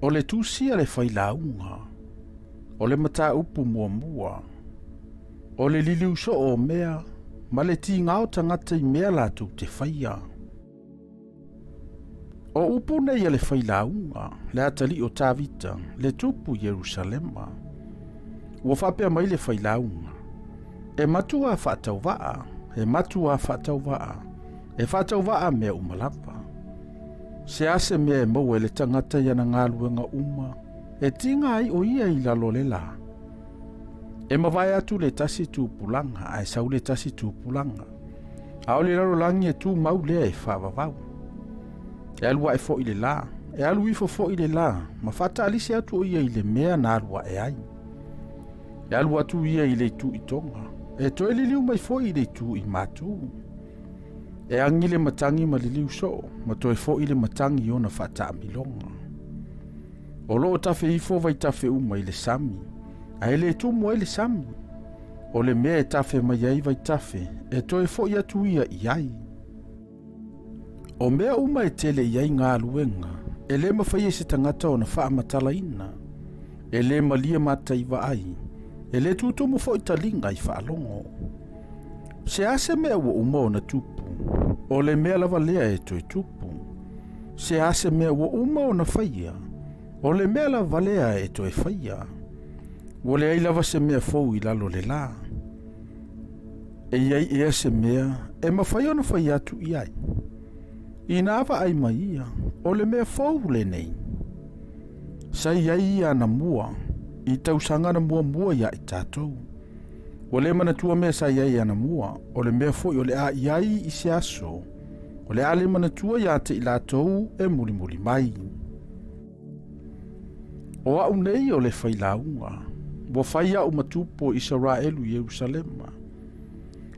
O le tusi a le failauga, o le mataupu muamua, o le liliu soo o mea ma le tiga o tagata i mea latou te faia. O upu nei a le failauga, le atalii o Tavita, le tupu i Ierusalema. Ua faapea mai le failauga, E matuā faatauvaa, e matuā faatauvaa, e faatauvaa mea uma lava. Se a se mea e maua e le tagata i ana galuega uma, e tiga ai o ia i lalo o le lā? E mavae atu le tasi tupulaga ae sau le tasi tupulaga, a o le lalolagi e tumau lea e faavavau. E alu ae foi le lā, e alu ifo foi le lā, ma faataalisi atu o ia i le mea na alu ae ai. E alu atu ia i le itu i toga, e toe liliu mai foi i le itu i matu. E agi le matagi ma liliu soo, ma toe foi le matagi i ona faataamiloga. O lo o tafe ifo vaitafe uma i le sami, ae le tumu ai le sami. O le mea e tafe mai ai vaitafe, e toe foi atu ia i ai. O mea uma e tele i ai galuega, e le mafai e se tagata ona faamatalaina, e le malie mata i vaai, e le tutumu foi taliga i faalogo. Se a se mea ua uma ona tupu, o le mea lava lea e toe tupu. Se a se mea ua uma ona faia, o le mea lava lea e toe faia. Ua leai lava se mea fou i lalo o le lā. E i ai ea se mea e mafai ona fai atu i ai? Inā vaai mai ia, o le mea fou lenei. Sa i ai ia anamua, i tausaga na muamua iā i tatou. Ua le manatua mea sa i ai anamua, o le mea foi o le a i ai i se aso, o le a le manatua iā te i latou e mulimuli mai. O au nei o le failauga, ua fai au ma tupu o Isaraelu i Ierusalema.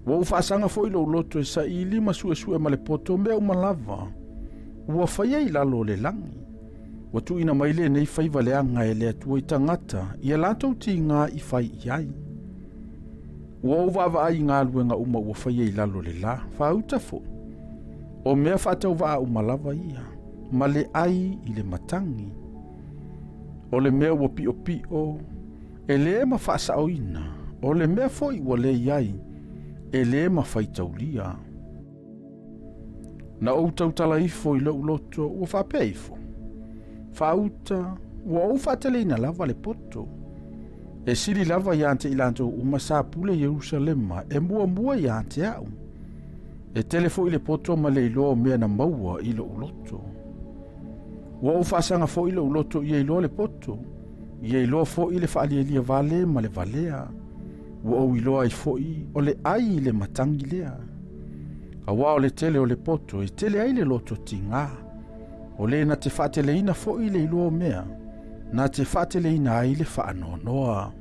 Ua ou faasaga foi lou loto e saili ma suesue ma le poto mea uma lava ua faia i lalo o le lagi. Ua tuuina mai lenei faiva leaga e le Atua i tagata i a latou tiga i fai i ai. Ua ou vaavaai i galuega uma ua faia i lalo o le la, faauta foi. O mea faatauvaa uma lava ia, ma le ai i le matagi. O le mea ua piopio, e le ma faasaoina, o le mea foi ua le i ai, e le ma faitaulia. Na ou tautala ifo i lou loto, ua faapea ifo, Faauta, ua ou faateleina lava le poto. E sili lava iā te i latou uma sa pule Ierusalema e muamua iā te au. E tele foi le poto ma le iloa o mea na maua i lou loto. Ua ou faasaga foi lou loto ia iloa le poto, ia iloa foi le faalielie vale ma le valea. Ua ou iloa ai foi o le ai i le matagi lea. Auā o le tele o le poto e tele ai le loto tigā. O le na te faateleina foi le iloa o mea, na te faateleina ai le faanoanoa.